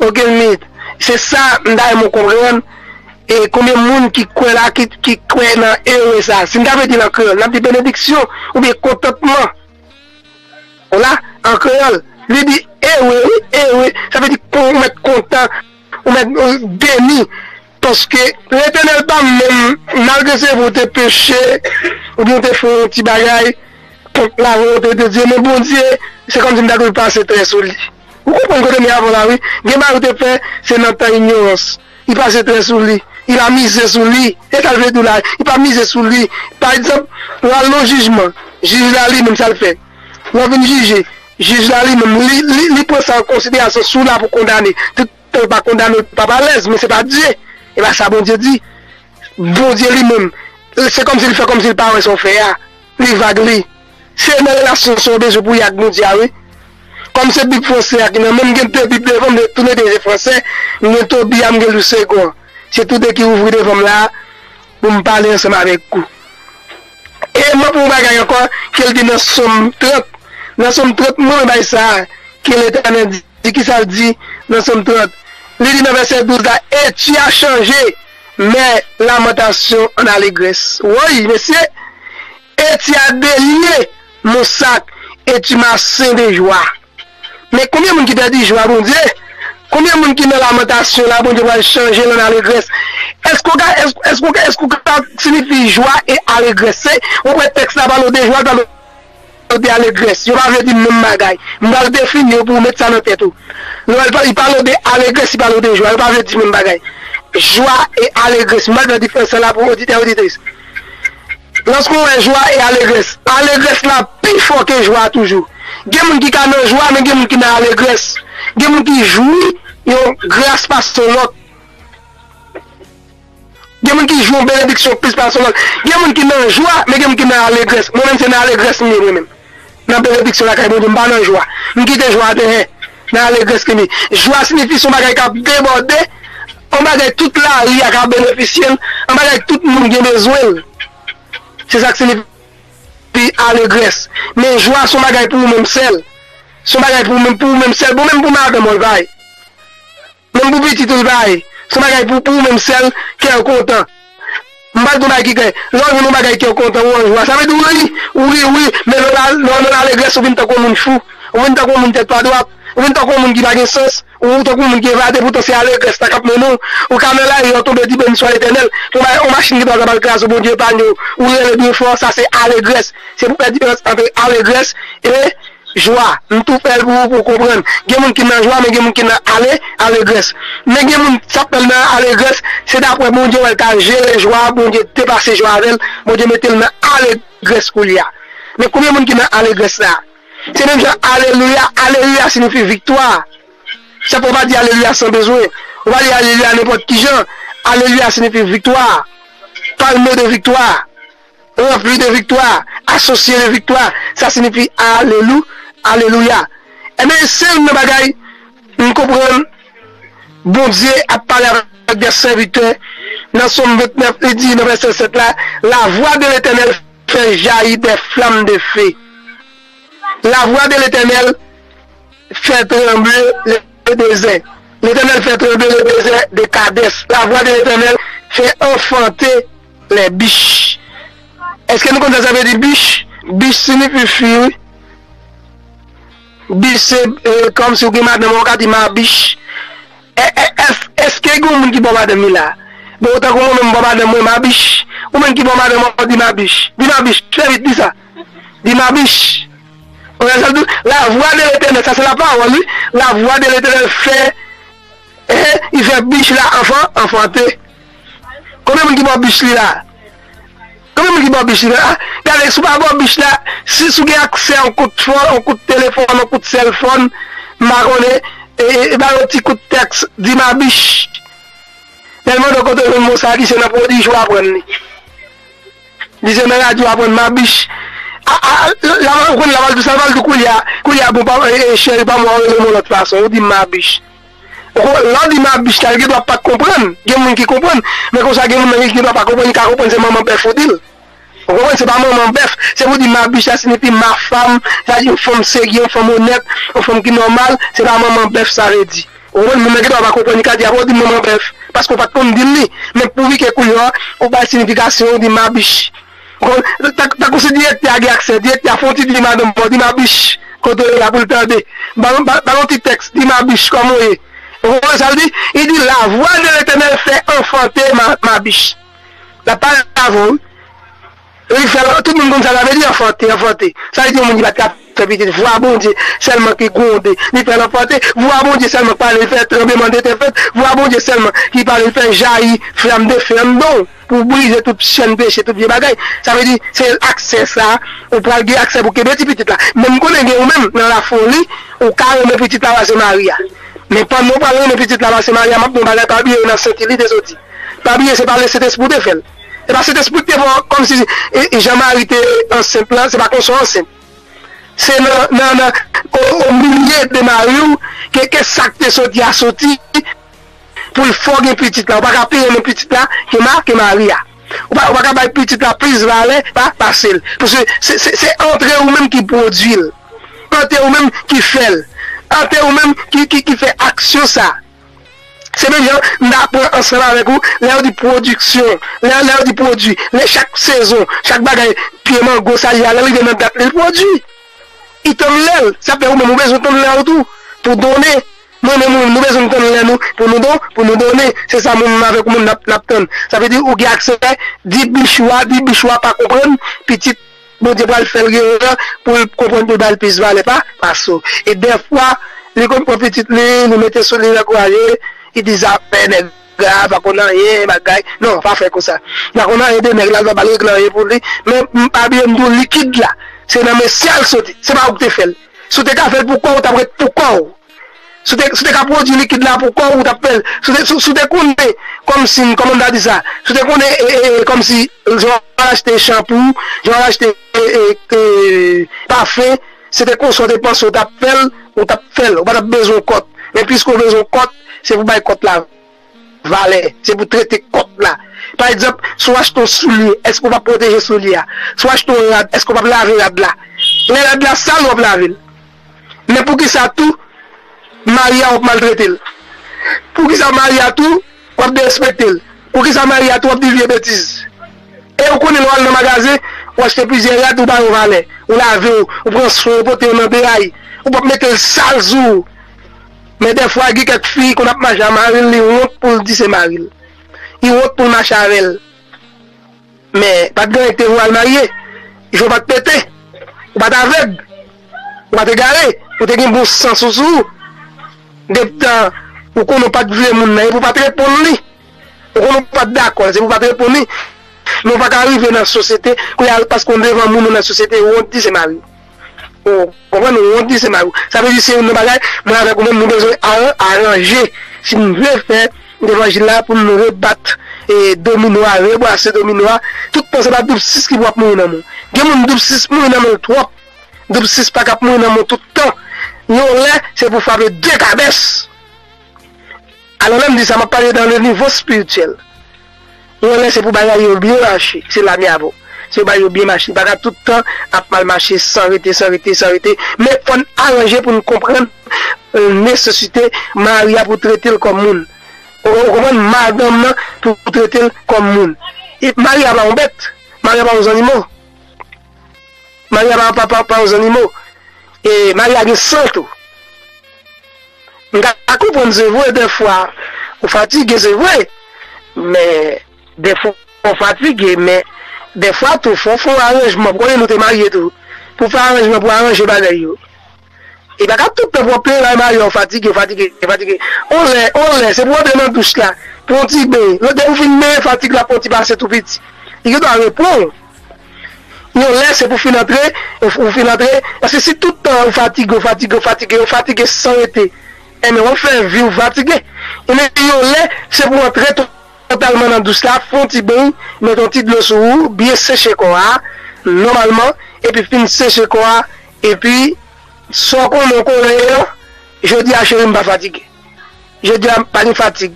Okenn mit. Se sa m ta renmen w konprann. E konbyen moun ki kwè la, ki, ki kwè nan ewe sa? Si n ta vle di l an kreyòl, n ap di benediksyon oubyen kontantman. Ou la, an kreyòl, li di ewe, wi, ewe. Sa vle di kon, ou mèt kontan, ou mèt, euh, beni. Paske Letènèl pa menm, malgre se vre w te peche, oubyen w te fè yon ti bagay kont la volonte de Dye, men Bondye, se kòmsi m ta dwe pase trè sou li. Ou konprann kote m ye avè w la, wi. Gen bagay ou te fè, se nan tan inyorans. Li pase trè sou li. Li pa mize sou li. E sa l vle di w la. Li pa mize sou li. Pa egzanp, ou al nan jijman. Jij la, li menm, sa l fè? Lè w vin jije, jij la, li menm, li, li, li pran sa an konsiderasyon si w la pou kondane. Tout tan l pa kondane w, l p ap alèz, men se pa Dye. E pa sa Bondye di. Bondye li menm, se kòmsi li fè kòmsi li pa wè sa w fè a. Li vag li. Se nan relasyon sa w bezwen pou w ye ak Bondye a, wi. Kòm se Bib fransè a ki nan men m, m gen de Bib devan m, men tou le de se fransè. M gen Tobi a, m gen Lou Segond. Se tou de ki ouvri devan m la pou m pale ansanm avèk ou. E m ap yon bagay ankò ke l di nan Sòm trant. Nan Sòm trant, m renmen bay sa a ke Letènèl di. Di kisa l di nan Sòm trant? Li di nan vèsè douz la, et tu as changé mes lamentations en allégresse. Woy, mesye! Et tu as délié mon sac et tu m'as ceint de joie. Men konbyen moun ki pèdi jwa Bondye? Konbyen moun ki nan lamantasyon la, Bondye pral chanje l an alegrès? Èske w ka, èske, èske w ka, èske w ka siyifi jwa e alegrès? Se, ou wè tèks la pale w de jwa, l pale w de alegrès. Yo pa vle di menm bagay. M pral defini yo pou w met sa nan tèt ou. Lè l pa, li pale w de alegrès, li pale w de jwa. Yo pa vle di menm bagay. Jwa e alegrès. M pral fè diferans la pou oditè, oditris. Lòske w wè jwa e alegrès, alegrès la pi fò ke jwa toujou. Gen moun ki ka nan jwa, men gen moun ki nan alegrès. Gen moun ki jwi yon gras pase yon lòt. Gen moun ki jwi yon benediksyon plis pase yon lòt. Gen moun ki nan jwa, men gen moun ki nan alegrès. Mwen menm, se nan alegrès m ye, mwen menm. Nan benediksyon lakay Bondye, m pa nan jwa. M kite jwa dèyè. Nan alegrès ke m ye. Jwa siyifi se yon bagay k ap debòde, yon bagay tout lari a ka benefisye l, yon bagay tout moun gen bezwen l. Se sa k siyifi alegrès. Men jwa se yon bagay pou ou menm sèl. Se yon bagay pou ou menm, pou ou menm sèl. Bon, menm pou madanm ou, l pa ye. Menm pou pitit ou, l pa ye. Se yon bagay pou, pou ou menm sèl, kè w kontan. M pral di w bagay ki klè. Lè w jwenn yon bagay kè w kontan, ou an jwa. Sa vle di w ri, ou ri, ou ri. Men lè w la, lè w nan alegrès, ou vin tankou yon moun fou. Ou vin tankou yon moun tèt pa dwat. Ou vin tankou yon moun ki pa gen sans. Ou tankou yon moun ki evade, poutan se alegrès la k ap mennen w. Ou ka nan lari, ou tonbe di beniswa Letènèl. Yon ba-, yon machin ki pral, pral kraze w, Bondye epanye w. Ou rele byen fò, sa se alegrès. Se pou fè diferans ant alegrès e jwa. M tou fè l pou ou, pou w konprann. Gen moun ki nan jwa, men gen moun ki nan ale, alegrès. Men gen moun, sa k fè l nan alegrès, se daprè Bondye wè l ka jere jwa a, Bondye depase jwa avè l, Bondye mete l nan alegrès koulye a. Men konbyen moun ki nan alegrès la? Se menm jan alelouya, alelouya siyifi viktwa. Sa fè w pa di alelouya san bezwen. Ou pa di alelouya nenpòt ki jan. Alelouya siyifi viktwa. Palme de viktwa. Ranpli de viktwa. Asosye de viktwa. Sa siyifi alelou, alelouya. Ebyen, se youn nan bagay m konprann Bondye ap pale avèk de sèvitè nan Sòm vennèf, li di nan vèsè sèt la, la voix de l'Éternel fait jaillir des flammes de feu. La voix de l'Éternel fait trembler le désert. L'Éternel fait trembler le désert de Kadès. La voix de l'Éternel fait enfanter les biches. Èske nou konn sa sa vle di bich? Bich siyifi fi, wi. Bich se, e, kòmsi w gen madanm, ou ka di mabich. E, e, èske, èske gen yon moun ki ba w madanm li la? Bon, tankou mwen menm, m ba w madanm mwen, mabich. Ou menm ki ba w madanm ou, di mabich. Di mabich, trè vit, di sa. Di mabich. Ou wè sa l di? La voix de l'Éternel, sa se lapawòl, wi. La voix de l'Éternel fait, eh, il fait bich la enfant, enfanter. Konbyen moun ki ba w bich li la? Konbyen moun ki ba w bich li la? Gade, si w pa ba w bich la, si, si w gen aksè a yon kout fò, yon kout telefòn, yon kout sèlfòn, m pa konnen, e, e, e ba yo ti kout tèks, di mabich. Lè l mande w kote w jwenn mo sa a, di se nan pwodui w aprann li. Di se nan radyo aprann mabich. A, a, a, la, la, ou konn la pral di sa, l pral di koulye a, koulye a, bon, pa, e, e, cheri pa mwen, rele m yon lòt fason, ou di m mabich. Ou konn, lè w di mabich la, li gen dwa pa t konprann. Gen moun ki konprann, men konsa gen moun nan ki gen dwa pa konprann, li ka konprann se manman bèf ou di l. Ou konprann? Se pa manman bèf, se pou di mabich la siyifi ma fanm, sa di yon fanm serye, yon fanm onèt, yon fanm ki nòmal, se pa manman bèf sa vle di. Ou konprann? Moun nan gen dwa pa konprann, li ka di, "A bon, ou di m manman bèf," paske w pa t konn di l li. Men pou vi ke koulye a, ou bay siyifikasyon, ou di mabich. Ou konprann? Tank, tankou si direktè a gen aksè, direktè a fè yon ti di madanm pa w, di mabich, kote w ye la pou l tande. Ba l, ba, ba l yon ti tèks, di mabich, kòman w ye? Ou konprann sa l di? Li di, "La voix de l'Éternel fait enfanter ma, mabich." L ap pale avè w, wi. Li fè l, tout moun konn sa sa vle di, anfante, anfante. Sa vle di yon moun ki pa t ka fè pitit. Vwa Bondye sèlman ki gwonde, li fè l anfante. Vwa Bondye sèlman ki pale, li fè tranblemanntè fèt. Vwa Bondye sèlman ki pale, li fè jayi flanm de fè anndan w pou brize tout chèn peche, tout vye bagay. Sa vle di, se aksè sa, ou pral gen aksè pou kenbe ti pitit la. Men m konnen gen ou menm, nan lafoli, ou ka renmen pitit la pase mari a. Men pandan w pral renmen pitit la pase mari a, m ap di w yon bagay, pa bliye nan senti li te soti. Pa bliye, se pa Lesentespri w te fè l. Se pa Sentespri ki te fè w kòmsi, e, e, jan Mari te ansent lan, se pa konsa w ansent. Se nan, nan, nan, o, o milye de mari w ke, ke sa k te soti a soti pou l fè w gen pitit la. Ou pa ka pi renmen pitit la ke ma, ke mari a. Ou pa, ou pa ka bay pitit la plis valè pa, pase l. Paske se, se, se antre ou menm ki pwodui l. Antre ou menm ki fè l. Antre ou menm ki, ki, ki fè aksyon sa. Se menm jan m ta pran ansanm avèk ou, lè yo di pwodiksyon, lè, lè yo di pwodui, lè chak sezon, chak bagay, pye mango sa ye a, lè l rive nan dat li, l pwodui. Li tann lè l, sa fè ou menm ou bezwen tann lè w tou, pou donnen. Mwen menm ou menm, nou bezwen tann lè nou, pou nou don, pou nou donnen. Se sa mwen menm avèk ou menm n ap, n ap tann. Sa vle di ou gen aksè, di bich ou a, di bich ou a pa konprann, pitit Bondye pral fè l gen erè pou l konprann pou l ba l plis valè pa, pase w. E dèfwa, li konn pran pitit li, li mete sou li, l ankouraje, li di zafè nèg la, pa konn anyen, bagay. Non, pa fè konsa. Pa konn anyen de nèg la, l pa ba l regle anyen pou li. Men, m pa bliye m di w likid la, se nan men sya l soti. Se pa ou ki te fè l. Si w te ka fè l pou kò w, w t ap ret pou kò w. Si w te, si w te ka pwodui likid la pou kò w, ou t ap fè l. Si w te, si, si w te konnen, kòmsi, kòman m ta di sa? Si w te konnen, e, e, e, kòmsi, jan w al achte chanpou, jan w al achte, e, e, e, pafen, se te konsa w te panse w t ap fè l, ou t ap fè l. Ou pa t ap bezwen kòt. Men piske w bezwen kòt, se pou bay kòt la valè. Se pou trete kòt la. Pa egzanp, si w achte yon soulye, èske w p ap pwoteje soulye a? Si w achte yon rad, èske w p ap lave rad la? Lè rad la sal, w ap lave l. Men poukisa tou, mari a w ap maltrete l? Poukisa mari a tou, w ap derespekte l? Poukisa mari a tou, w ap di vye betiz? E ou konnen lè w al nan magazen, ou achte plizyè rad, ou ba yo valè. Ou lave yo, ou pran swen yo, pote yo nan deyay. Ou p ap mete l sal sou ou. Men dèfwa, gen kèk fi konn ap mache a mari l, li wont pou l di se mari l. Li wont pou l mache avè l. Men, pa t gen anyen ki te voye w al marye. Je w pa t pete. Ou pa t avèg. Ou pa t egare. Ou te gen bon sans ou sou ou. Depi tan ou konnen w pa t vle moun nan, epi w pa t reponn li. Ou konnen w pa t dakò, se pou w pa t reponn li. Men w pa ka rive nan sosyete, kounye a, paske w devan moun nan sosyete, ou wont di se mari w. Ou konprann, ou wont di se mari w. Sa vle di se youn nan bagay, mwen avèk ou menm, nou bezwen aran-, aranje. Si n vle fè levanjil la, pou n rebat, e, domino a, rebrase domino a, tout tan se pa doub sis ki pou ap mouri nan men w. Gen moun doub sis mouri nan men l twòp. Doub sis pa k ap mouri nan men w tout tan. Yon lè, se pou frape de kabès. Alò, lè m di sa, m ap pale dans le niveau spirituel. Yon lè, se pou bagay yo byen mache, se la mi avè w. Se pou bagay yo byen mache. Li pa ka tout tan ap mal mache san rete, san rete, san rete. Men fò n aranje pou n konprann, e, nesesite mari a pou trete l kòm moun. Ou, ou konprann? Madanm nan pou trete l kòm moun. E mari a pa yon bèt. Mari a pa yon zannimo. Mari a pa, pa, pa, pa yon zannimo. E mari a gen san tou. M ka konprann se vre, dèfwa ou fatige, se vre. Men, dèfwa ou fatige, men dèfwa tou, fò w fè yon aranjman. Konnen nou te marye tou. Pou fè aranjman, pou aranje bagay yo. E pa ka tout tan pou w ap plenyen la, mari a w fatige, fatige, fatige. On lè, on lè, se pwoblèm an douch la. Pran yon ti ben. Lè ou fin benyen fatig la, pran yon ti basen tou piti. Li gen dwa reprann w. Yon lè se pou fin antre, ou, ou fin antre, paske si tout tan ou fatige, ou fatige, ou fatige, ou fatige san rete, enben w ap fè vi w fatige. Enben yon lè se pou antre tou, totalman nan dous la, fè yon ti beny, mete yon ti dlo sou ou, byen seche kò a, nòmalman, epi fin seche kò a, epi sa w konnen w konnen an, jodi a cheri m pa fatige. Jodi a pa gen fatig.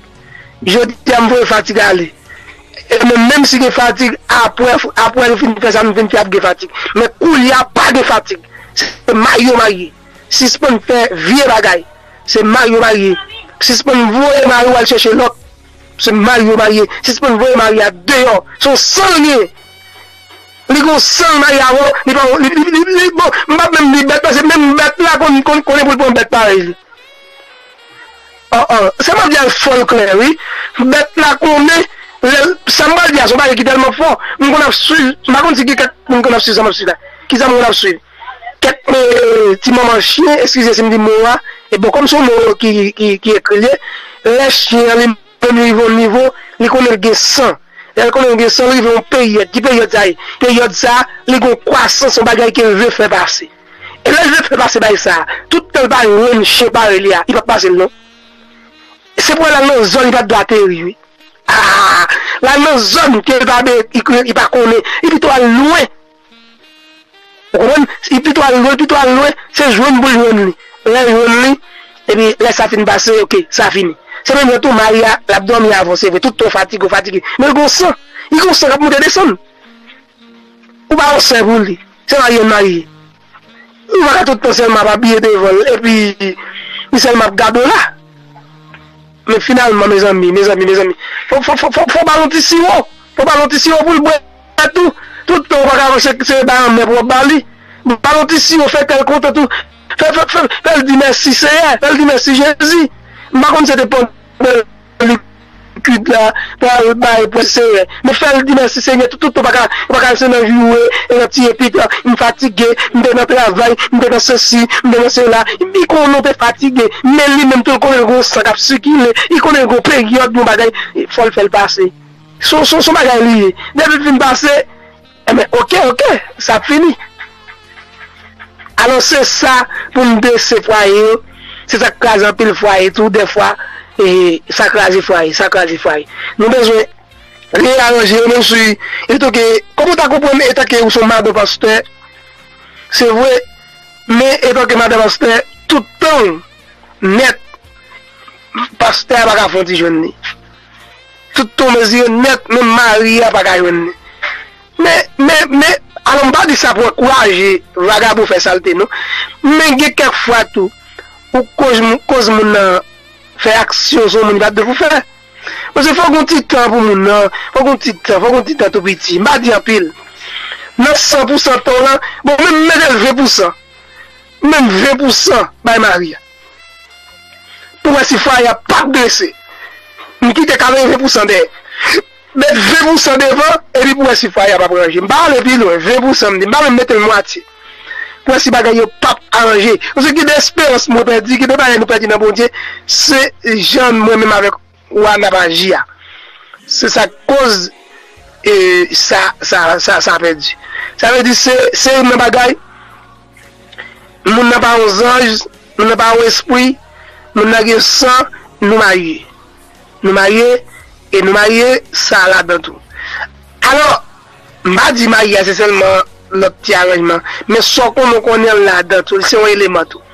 Jodi a m voye fatig ale. E menm, menm si gen fatig, apre, apre nou fin fè sa, nou fin fè ap gen fatig. Men koulye a pa gen fatig. Se marye w marye. Sispann fè vye bagay. Se marye w marye. Sispann voye mari w al chèche lòt. Se marye w marye. Sispann voye mari a deyò. Se yon san l ye. Li gon san l marye avè w, li pa li li li li bon, m p ap menm di bèt paske menm bèt la konn konn konnen pou l pran bèt parèy li. An an, sa m ap di a fò l klè wi. Bèt la konnen lè l, sa m pral di a se yon bagay ki tèlman fò. M konn ap swiv, m pa konn si gen kèk moun konn ap swiv sa m ap swiv la. Kisa m konn ap swiv? Kèk ti manman chen, eskize si m di mo a, e bon kòm se yon mo ki ki ki ekri l ye, lè chen an li menm li rive yon nivo, li konnen l gen san. Lè l konnen l gen san, li rive yon peryòd. Ki peryòd sa ye? Peryòd sa, li gon kwasans, yon bagay ke l vle fè pase. E lè l vle fè pase bagay sa, tout tan l pa jwenn chen parèy li a, li p ap pase l non. Se pou l al nan zòn li pa t dwe ateri wi. Ah, l al nan zòn ke li pa be, li, li pa konnen, li pito al lwen. Ou konprann? Li pito al lwen, pito al lwen, se jwenn pou l jwenn li. Lè l jwenn li, epi lè sa fin pase, oke, sa fini. Se menm jan tou, mari a, l ap dòmi avè w, se vre, tout tan w fatige, w fatige. Men l gon san. Li gon san k ap monte desann. Ou pa yon sè pou li. Se marye n marye. Ou pa ka tout tan sèlman ap abiye devan l, epi li sèlman ap gade w la. Men finalman, mezanmi, mezanmi, mezanmi, fò, fò, fò, fò, fò ba l yon ti siwo. Fò ba l yon ti siwo pou l bwè tou. Tout tan ou pa ka avanse, se bay anmè pou w ap ba li. Ba l yon ti siwo, fè kè l kontan tou. Fè, fè, fè, fè l di mèsi, Seyè. Fè l di mèsi, Jezi. M pa konn se te pandan likid la, pral bay pou Seyè. Men fè l di mèsi, Seyè, tout, tout tan ou pa ka, ou pa ka se nan joure, e nan tiye pit, m fatige, m te nan travay, m te nan sesi, m te nan sela. Li konnen ou te fatige, men li menm tou l konnen l gon san k ap sikile, li konnen l gon peryòd yon bagay, fò l fè l pase. Se, se, se yon bagay li ye. Depi l fin pase, enben, oke, oke, sa ap fini. Alò, se sa pou n drese fwaye yo. Se sa k kraze anpil fwaye tou, dèfwa, e, sa kraze fwaye, sa kraze fwaye. Nou bezwen reyaranje yo, menm si, etanke, kòman w ta konprann, etanke ou se yon madan pastè, se vre, men etanke madan pastè, tout tan w nèt, pastè a pa ka fè yon ti jwenn li. Tout tan w mezire nèt, menm mari a pa ka jwenn li. Men, men, men, alò m pa di sa pou ankouraje vagabon fè salte non. Men gen kèk fwa tou, ou koz, koz moun nan fè aksyon sou moun li pa t dwe pou fè. Paske fò gon ti tan pou moun nan, fò gon ti tan, fò gon ti tan tou piti. M pa di anpil. Nan san pou san tan w lan, bon, menm mete l ven pou san. Menm ven pou san bay mari a. Pou wè si fwaye a p ap drese. M kite katreven pou san dèyè. Met ven pou san devan, epi pou wè si fwaye a p ap ranje. M pa ale pi lwen, ven pou san m di. M pa menm mete l mwatye. Pou wè si bagay yo p ap aranje. Paske gen de esperans mwen pèdi, gen de bagay nou pèdi nan Bondye. Se jan mwen menm avèk ou a n ap aji a. Se sa k koz e, sa, sa, sa, sa pèdi. Sa vle di se, se youn nan bagay, moun nan pa yon zanj, moun nan pa yon espri, moun nan gen san, nou marye. Nou marye, e nou marye, sa ladan tou. Alò, m pa di marye a se sèlman lòt ti aranjman, men sa w konnen w konnen l ladan tou, li se yon eleman tou.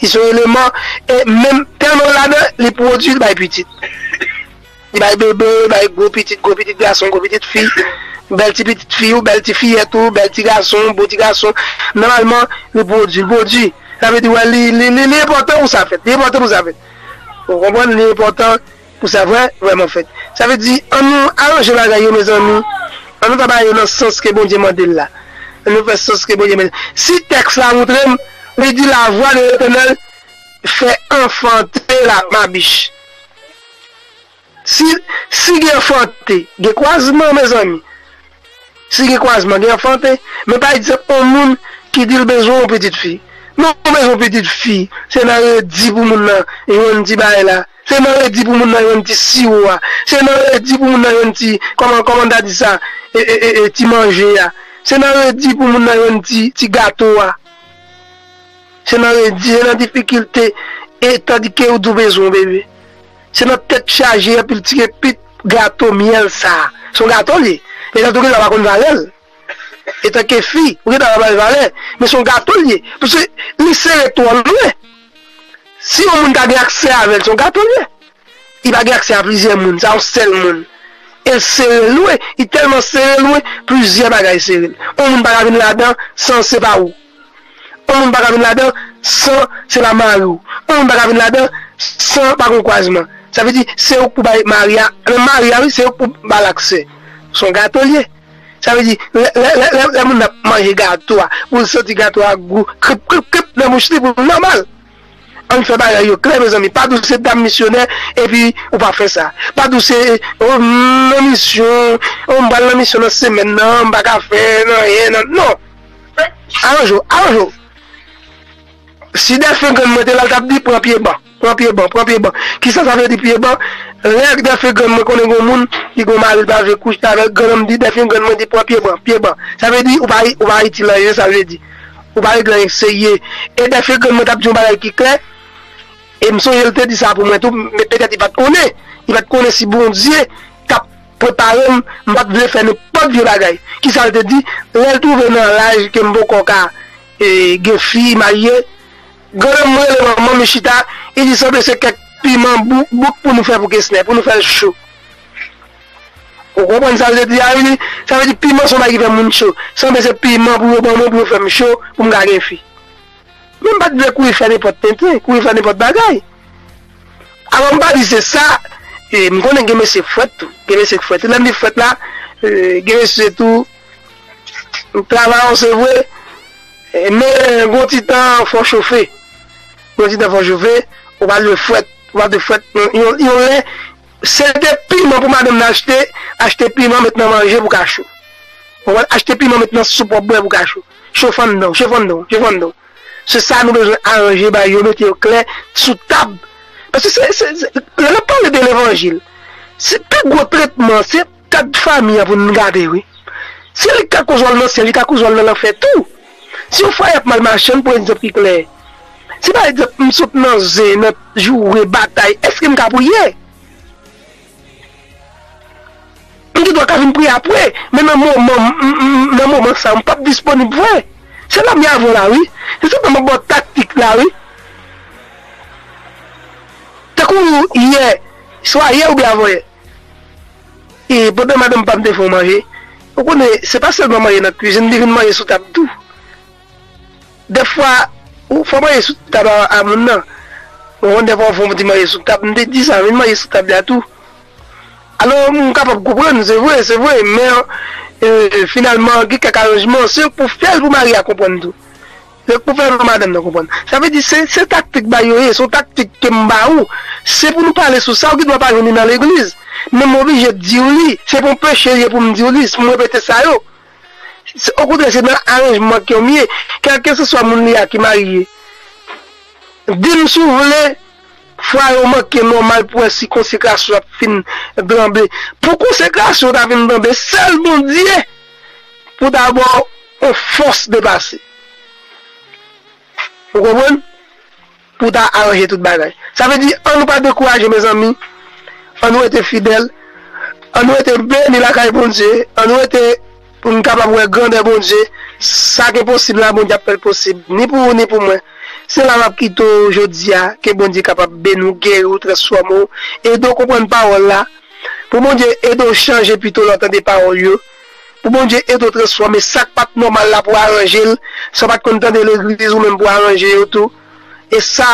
Li se yon eleman, e menm tèlman l ladan, li pwodui, li bay pitit. Li bay bebe, li bay gwo pitit, gwo pitit gason, gwo pitit fi. Bèl ti pitit fi ou, bèl ti fiyèt ou, bèl ti gason, bon ti gason. Nòmalman, li pwodui, li pwodui. Sa vle di, wè, li, li, li, li enpòtan pou sa fèt. Li enpòtan pou sa fèt. Ou konprann? Li enpòtan pou sa vrè, vrèman fèt. Sa vle di, ann nou aranje bagay yo, mezanmi. Ann nou fè bagay yo nan sans ke Bondye mande l la. Ann nou fè sans ke Bondye mande. Si tèks la moutre m, li di, la voix de l'Éternel fait enfanter la, ma biche. Si, si gen anfante, gen kwazman, mezanmi. Si gen kwazman, gen anfante. Men pa egzanp, yon moun ki di l bezwen yon pitit fi. Non, ou bezwen yon pitit fi. Se nan redi pou moun nan jwenn ti bagay la. Se nan redi pou moun nan jwenn ti siwo a. Se nan redi pou moun nan jwenn ti, kòman, kòman n ta di sa, e, e, e, e, ti manje a. Se nan redi pou moun nan jwenn ti, ti gato a. Se nan redi, se nan difikilte, e tandike ou di w bezwen yon bebe. Se nan tèt chaje, anpil ti repit, gato myèl sa a. Se yon gato l ye. Etan tou gentan pa konn valè l. Etanke fi, ou gentan pa ba l valè. Men se yon gato l ye. Paske li sere twò lwen. Si yon moun ka gen aksè avè l, se yon gato l ye. Li pa gen aksè a plizyè moun, se a yon sèl moun. E l sere l lwen, li tèlman sere l lwen, plizyè bagay sere l. Yon moun pa ka vin ladan san se pa ou. Yon moun pa ka vin ladan san se pa mari w. Yon moun pa ka vin ladan san pa gen kwazman. Sa vle di, se ou k pou bay mari a, nan mari a, wi, se ou k pou ba l aksè. Se yon gato l ye. Sa vle di, lè, lè, lè, lè, lè moun nan ap manje gato a, pou l santi gato a gou, krip, krip, krip, nan bouch li, pou l nòmal. Ann fè bagay yo klè, mezanmi. Pa di w se dam misyonè, epi ou pa fè sa. Pa di w se, o, m nan misyon, o, m pral nan misyon nan semèn nan, m pa ka fè nan anyen, nan, non. Aranje w, aranje w. Si dèfen grann mwen te la, l t ap di, pran pye ban, pran pye ban, pran pye ban. Kisa sa vle di pye ban? Lè dèfen grann mwen konnen gon moun, li gon mari, l pa vle kouche avè l, grann mwen di, dèfen grann mwen di, pran pye ban, pye ban. Sa vle di, ou pa, ou pa itil anyen, sa vle di. Ou pa regle anyen k serye. E dèfen grann mwen t ap di yon bagay ki klè, e m sonje l te di sa pou mwen tou, men petèt li pa t konnen. Li pa t konnen si Bondye t ap prepare m, m pa t vle fè nenpòt vye bagay. Kisa l te di? Lè l twouve nan laj ke m poko ka, e, gen fi, marye, grann mwen rele manman m chita, li di, sanble se kèk piman bou-, bouk pou nou fè pou Kesnè, pou nou fè l cho. Ou konprann sa l te di a, wi? Sa vle di piman se yon bagay ki fè moun cho. Sanble se piman pou yo ban mwen, pou yo fè m cho, pou m ka gen fi. Men m pa t vle kouri fè nenpòt tenten, kouri fè nenpòt bagay. Alò, m pa di se sa, e, m konnen gen mesye k fwèt tou. Gen mesye k fwèt. Lè m di fwèt la, e, gen mesye tou, travay se vre, e, men gon ti tan fò chofe. Gon ti tan fò chofe, ou pa dwe fwèt, ou pa dwe fwèt. Yon, yon lè, se te piman pou madanm nan achte, achte piman met nan manje pou ka cho. Ou konprann? Achte piman met nan soup w ap bwè pou ka cho. Chofe anndan w, chofe anndan w, chofe anndan w. Se sa nou bezwen aranje ba yo, mete yo klè sou tab. Paske se, se, se, lè n ap pale de levanjil, se pi gwo tretman, se kad fanmi an pou n gade, wi. Si li ka koz w al nan syèl, li ka koz w al nan lanfè tou. Si yon fwaye ap mal mache, ann pran egzanp ki klè. Si pa egzanp, m sot nan zen, nan joure, batay, èske m ka priye? M gen dwa ka vin priye apre, men nan moman, m, m, m, nan moman sa, m p ap disponib vre. Se la m ye avè w la, wi. Se sa m ap ba w taktik la, wi. Tankou yè, swa yè oubyen avan yè. E pandan madanm pa m te fè yon manje, ou konnen, se pa sèlman manje nan kwizin, li vin manje sou tab tou. Dèfwa, ou fè manje sou tab a, a moun nan. Ou konn dèfwa ou fè yon ti manje sou tab, m te di sa, vin manje sou tab la tou. Alò, m kapab konprann, se vre, se vre, men, e, finalman, gen kèk aranjman, se pou fè l pou mari a konprann tou. Se pou fè l pou madanm nan konprann. Sa vle di, se, se taktik ba yo ye, se yon taktik ke m ba ou. Se pou nou pale sou sa, ou gen dwa pa jwenn li nan legliz. Men m oblije di w li, se pa yon peche l ye pou m di w li, pou m repete sa yo. Se, okontrè, se nan aranjman ke m ye. Kèlkeswa moun li a ki marye, di m si w vle, fwaye w manke nòmal pou wè si konsekrasyon ap fin tranble. Pou konsekrasyon ta vin tranble, sèl Bondye pou ta ba w yon fòs depase. Ou konprann? Pou ta aranje tout bagay. Sa vle di, ann nou pa dekouraje, mezanmi. Ann nou rete fidèl. Ann nou rete beni lakay Bondye. Ann nou rete pou n kapab wè grandè Bondye. Sa k enposib la, Bondye ap fè l posib. Ni pou ou, ni pou mwen. Se la m ap kite w jodi a. Ke Bondye kapab beni w, geri w, transfòme w. Ede w konprann pawòl la. Pou Bondye ede w chanje pito lè w tande pawòl yo. Pou Bondye ede w transfòme sa k pa t nòmal la pou w aranje l. Sa w pa t konn tande legliz ou menm pou w aranje yo tou. E sa